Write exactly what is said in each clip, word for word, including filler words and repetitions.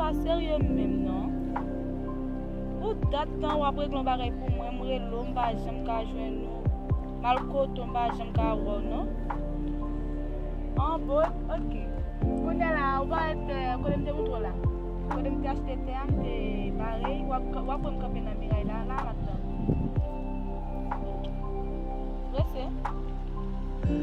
Pa serye menm non. Pou dat tan w ap regle yon bagay pou mwen, m rele w, m pa janm ka jwenn ou. M al kote w, m pa janm ka wè w non. An bon, ok. Kounye a la, ou parèt, eh, kote m te montre w la. Kote m te achte tè a, m te bare, w ap, w ap wè m kanpe nan miray la, la, m ap tann ou. Prese.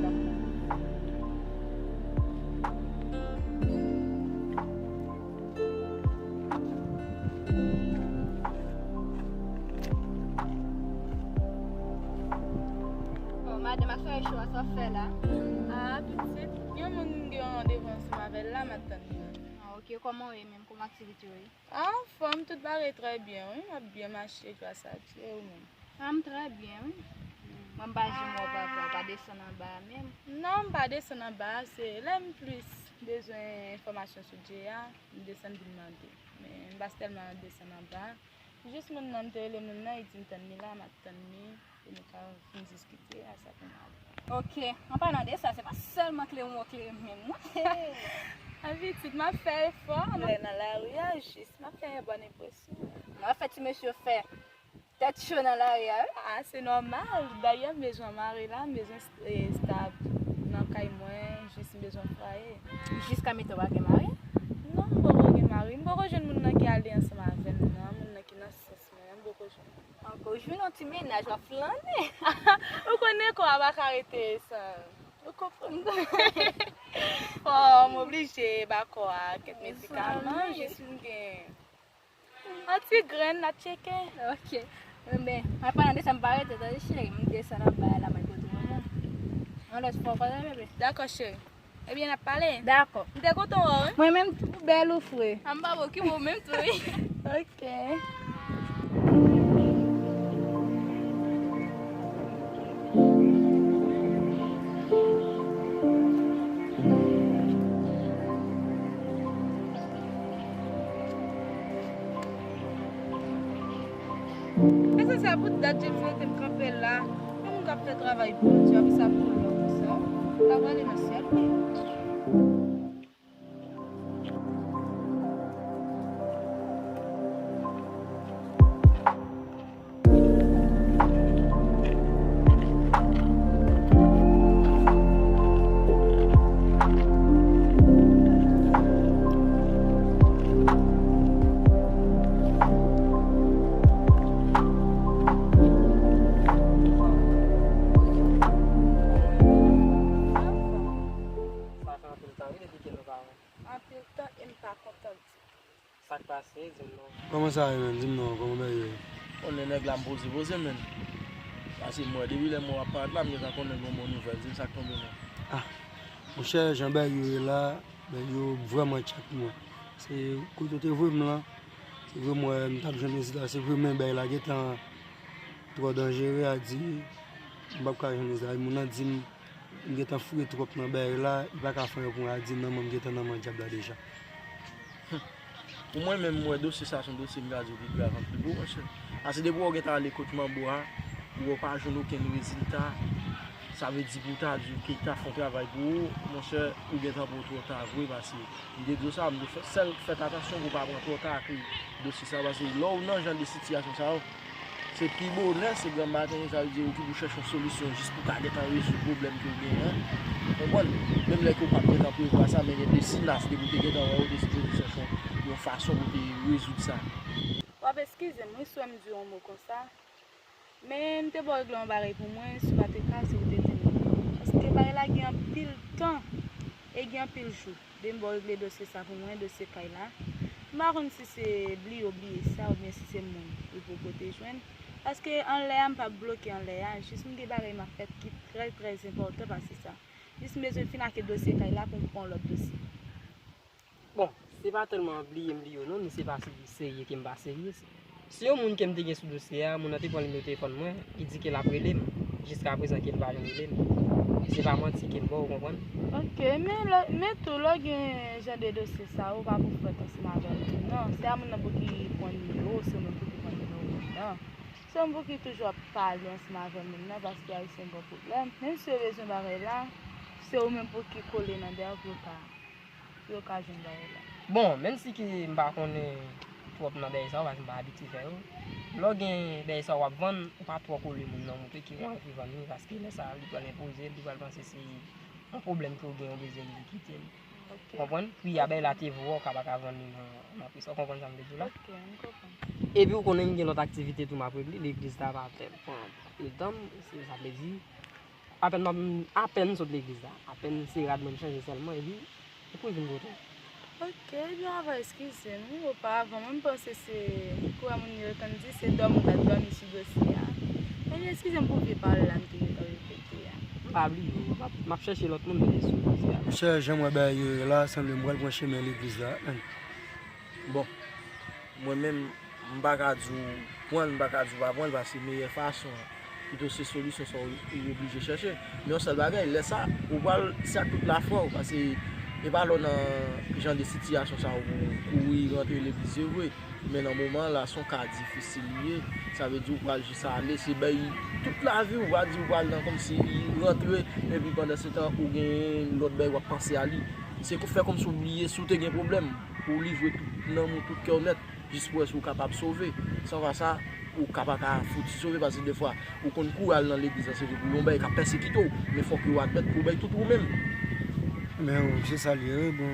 Dakò. Bon, madanm, ak soirée show a, sa w ap fè la? Ah, pitit, gen moun m gen yon randevou ansanm avè l la, m ap tann li. Ah, ok, kòman w ye menm? Kòman aktivite yo ye? Ah, anfòm, tout bagay trè byen, wi. M ap byen mache, gras a Dye, ou menm? Ah, m trè byen, wi. Mwen, m pa janm wè w pa, pa, pa desann anba a menm. Non, m pa desann anba a, se lè m plis bezwen enfòmasyon sou Dye a, m desann vin mande. Men m pa tèlman desann anba a. Jis moun nan, m te rele moun nan, li di m tann li la, m ap tann li, pou nou ka fin diskite, a sa pou m ale. Ok, an palan de sa, se pa sèlman kleren w kleren menm non. Hey. Abitud, m ap fè efò. Lè nan lari a, jis, m ap fè yon bòn enpresyon. Mwen fè ti mesye fè tèt cho nan lari a, wi. Ah, se nòmal. Dayè, m bezwen mare la, m bezwen st-, eh, stab nan kay mwen, jis m bezwen fwaye. Jiska mete w pa gen mari? Non, m poko gen mari. M poko jwenn moun nan ki ale ansanm avè m nan, moun nan ki nan sans mwen an, m poko jwenn. Ankò, w jwenn yon ti mennaj, w ap flannen. Ou konnen kò a pa ka rete san, ou konprann. Fò m oblije ba kò a kèk medikaman, jis pou m gen yon ti grenn, n ap tcheke. Ok. Enben, an palan de sa, m pa rete, tande cheri, m desann anba a la, mwen kote mwen. Yon lòt fwa, w konnen, bebe. Dakò, cheri. Ebyen, n ap pale. Dakò. M te kontan wè w, wi. Mwen menm tou, bèl ou fre. A m pa bon ki wè w menm tou, wi. Ok. Esansyèl pou dat James mete m kanpe la. Yon moun k ap fè travay Bondye, apre sa pou lòt konsa. L ap ale nan syèl, wi. Sa fè anpil tan, wi, depi ke nou pa wè. Anpil tan e m pa kontan di. Sa k pase? Di m non. Kòman sa ye, menn? Di m non, kòman bagay yo ye? Konnen nèg la m poze poze, menn. Paske m wè depi lè m wè w ap parèt la, m gentan konnen gen yon bon nouvèl. Di m sa k tonbe, menn. Ah, monchè, jan bagay yo ye la, bagay yo vrèman tchak pou mwen. Se kote w te voye m lan, se vre m wè m t ap jwenn rezilta, se vre, men bagay la gentan twò danjere, a di, m p ap ka jwenn rezilta. Moun nan di m, m gentan fouye twòp nan bagay la, li pa ka fè anyen pou mwen, a di nan men m gentan nan men dyab la deja. Pou mwen menm, m wè dosye sa se yon dosye m ka di w ki grav anpil pou ou, monchè. Paske depi w gentan ale kot manbo a, ou wè w pa jwenn okenn rezilta, sa vle di pou w ta di w ke l ta fè yon travay pou ou, monchè, ou gentan pran w twò ta vre, paske m te di w sa, m te fè, sèl fèt atansyon pou w pa pran twò ta ak dosye sa, paske lè w nan jan de sitiyasyon sa yo, se pi bonè, se granm maten, sa vle di ou ki pou chèche yon solisyon jis pou w ka gentan rezoud pwoblèm ke w genyen an. Ou konprann? Menm lè ke w p ap gentan prevwa sa, men gen de sinas, depi w te gentan wè yo, w te sipoze chèche yon, yon fason pou w te rezoud sa. W ap eskize m, wi, si w wè m di w yon mo konsa. Men m te ba w regle yon bagay pou mwen, si w pa te ka, si w te di m. Paske bagay la gen anpil tan e gen anpil jou. Depi m ba w regle dosye sa pou mwen, dosye kay la. M pa konn si se bliye w bliye sa oubyen si se moun ou poko te jwenn. Paske anlè a, m p ap bloke anlè a. Jis m gen bagay m ap fè ki trè, trè enpòtan pase sa. Jis m bezwen fin ak dosye kay la pou m pran yon lòt dosye. Bon, se pa tèlman bliye m bliye w non, ni se pa se serye ke m pa serye. Se yon moun ke m te gen sou dosye a, moun nan te pran nimewo telefòn mwen, li di ke l ap rele m. Jiska prezan ke l pa janm rele m. E se pa manti ke m ba w, ou konprann? Ok, men lè, men tou, lè w gen jan de dosye sa, ou pa pou frèt ansanm avè l tou non. Se a moun nan pou ki pran nimewo, se ou menm pou ki pran nimewo moun nan. Se ou menm pou ki toujou ap pale ansanm avè moun nan, paske Ayisyen gen pwoblèm. Menm si yo bezwen bagay la, se ou menm pou ki kole nan dèyè pou yo ka, pou yo ka jwenn bagay la. Bon, menm si ke m pa konnen twòp nan bagay sa yo, paske m pa abitye fè yo, lè w gen bagay sa yo w ap vann, ou pa twò kole moun nan montre ke w anvi vann li, paske lè sa a, li pral enpoze l, li pral panse se yon pwoblèm ke w gen, ou bezwen li kite l. Ok. Konprann? Pri a bay la te vo a, ou ka pa ka vann li nan, nan pri sa. Ou konprann sa m vle di w la? Ok, m konprann. Epi ou konnen m gen lòt aktivite tou m ap regle, legliz la pa fè pran anpil tan m, se sa vle di, apèn m ap, apèn m sot legliz la, apèn se rad mwen m chanje sèlman, epi ou kouri vin kote m. Ok, ebyen, avan, eskize m, wi, oparavan, mwen, m panse se, kou wè moun yo konn di, se dòmi ou t ap dòmi sou dosye a. Ebyen, eskize m pou vye pawòl la m te gentan repete a. M pa bliye w, m ap, m ap chèche lòt moun mete sou dosye a. Monchè, jan m wè bagay yo ye la, sanble m pral pran chemen legliz la, menn. Bon, mwen menm, m pa ka di w pran l, m pa ka di w pa pran l, paske meyè fason an, pito se solisyon sa w, ou oblije chèche. Men yon sèl bagay, lè sa, ou pral, se ak tout lafwa w, paske e pa lè w nan jan de sitiyasyon sa w pou w kouri rantre legliz, se vre. Men nan moman an la, se yon ka difisil li ye. Sa vle di ou pral jis ale, se bay tout lavi w, ou pa di ou pral nan kòmsi rantre, epi pandan se tan, ou gen lòt bagay w ap panse a li. Se fè kòmsi w bliye si w te gen pwoblèm, pou w livre tout nanm ou, tout kè w nèt, jis pou wè si w kapab sove. San fè sa, ou ka pa ka fouti sove, paske defwa, ou konn kou al nan legliz la, se vre, pou yon bagay k ap pèsekite w, men fòk yo admèt pou bay tout ou menm. Men wi, se sa l ye, wi, bon,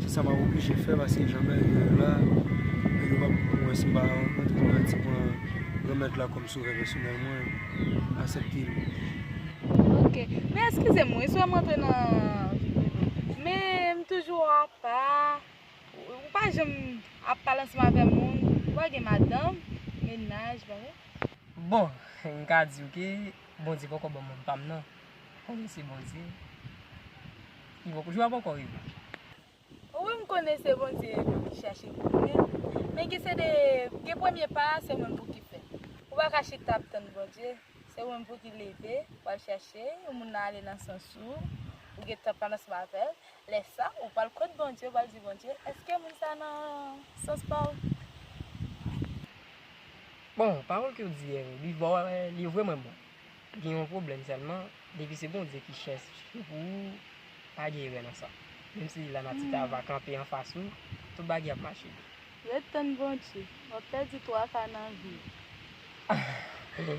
se sa m ap oblije fè, paske jan bagay yo ye la, yo p ap, mwen, si m pa rantre nan ti pran Granmèt la kòm sovè pèsonèl mwen, aksepte l. Ok. Men eskize m, wi, si w wè m rantre nan vi prive w. Men m toujou apa. Ou pa janm ap pale ansanm avè moun. Ou pa gen madanm, mennaj, pa vre? Bon, m ka di w ke Bondye poko ban m moun pa m nan. Konnen se Bondye. Li poko, jou a poko rive. Wi, m konnen se Bondye ki chache pou mwen. Men gen se de, gen premye pa a, se mwen pou ki fè. Ou pa ka chita ap tann Bondye. Se ou menm pou ki leve, w al chèche, yon moun nan ale nan sans ou, ou gentan pale ansanm avè l. Lè sa, ou pral kot Bondye, ou pral di Bondye, èske moun sa nan sans pa w? Bon, pawòl ke w di, eh, li bon, eh, li vrèman bon. Gen yon pwoblèm sèlman, depi se Bondye ki chèche pou ou, pa gen erè nan sa. Menm si lanati ta va kanpe anfas ou, tout bagay ap mache byen. Ret tann Bondye, w ap pèdi twa fwa nan vi w.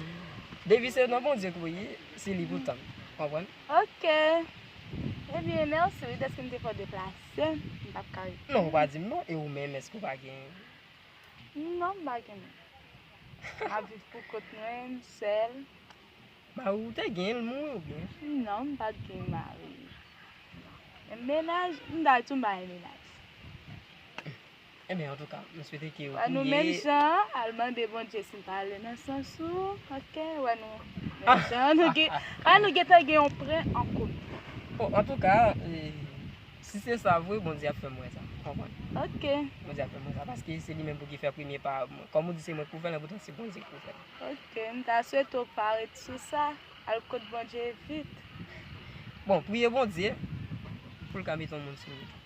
Depi se nan Bondye ke w ye, se li pou w tann. Konprann? Ok. Ebyen, mèsi wi, dèske m te fè w deplase, m p ap ka rete. Non, ou pa di m non, e ou menm, èske ou pa gen? Non, m pa gen moun. M ap viv pou kont mwen, sèl. Mari w te gen l mouri oubyen? Non, m pa t gen mari. Men mennaj, m ta di w m pa gen mennaj. Ebyen, antouka, m swete ke ou touye. Wè nou menm jan, al mande Bondye si l pa ale nan sans ou, ok? Wè nou menm jan, nou gen, wè nou gentan gen yon prè an komen. Bon, antouka, eh, si se sa vre, Bondye ap fè m wè sa, ou konprann? Ok. Bondye ap fè m wè sa, paske se li menm pou ki fè premye pa a. Kòm ou di se mwen k pou fè l, men poutan se Bondye k pou fè l. Ok, m ta swete w pa ret sou sa, al kot Bondye vit. Bon, priye Bondye pou l ka mete yon moun sou wout ou.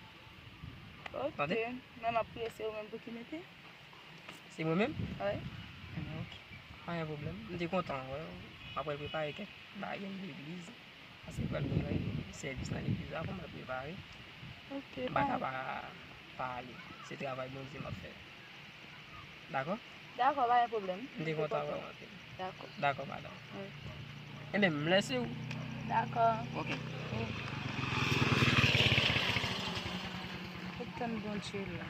Ok, tande? Mwen m ap priye, se ou menm pou ki mete? Se mwen menm? Wi. Ebyen, ok. Pa gen pwoblèm. M te kontan wè w. M ap prepare kèk bagay nan legliz. Paske pral gen yon sèvis nan legliz la, fò m al prepare. Ok, m pa ka pa, pa ale. Se travay Bondye m ap fè. Dakò? Dakò, pa gen pwoblèm. M te kontan wè w anpil. Dakò. Dakò, madanm. Wi. Ebyen, m lèse w. Dakò. Ok. Wi. Ret tann Bondye la.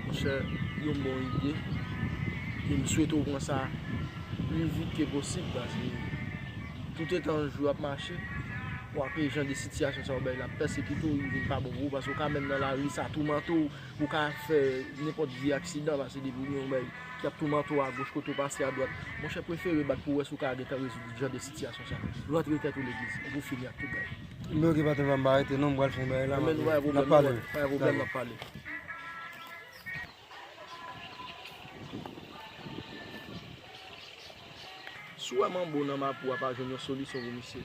Monchè, yon bon ide. E m swete w pran sa pli vit ke posib, paske toutetan jou ap mache, w ap jan de sitiyasyon sa yo bay la pèsekite w, li vin pa bon pou ou, paske w ka menm nan lari, sa toumante w, ou ka fè nenpòt vye aksidan, paske depi w gen yon bay ki ap toumante w agoch, kote w pase adwat, monchè, prefere bat pou w wè si w ka gentan rezoud jan de sitiyasyon sa. Rantre tèt ou legliz, epi w fini ak tout bagay. Men ok, patnè pa m, pa rete non, m pral fè yon bagay la, men nou pa gen pwoblèm, n ap pale. Pa gen pwoblèm, n ap pale. Si w wè Manbo nan Mapou a pa jwenn yon solisyon pou misye.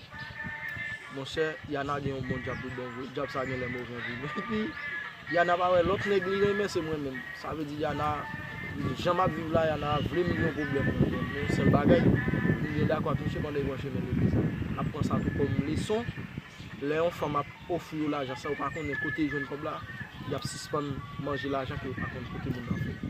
Monchè, Yana gen yon bon djab tout bon vre. Djab sa genlè move anpil. Epi, Yana pa wè lòt nèg li renmen, se mwen menm. Sa vle di Yana, jan m ap viv la, Yana vle m gen yon pwoblèm. Men yon sèl bagay, m byen dakò ak misye pandan l pran chemen legliz la. ap pran sa tou kòm leson. Lè yon fanm ap ofri yo lajan san yo pa konnen kote li jwenn kòb la, y ap sispann manje lajan ke yo pa konn kote moun nan fè.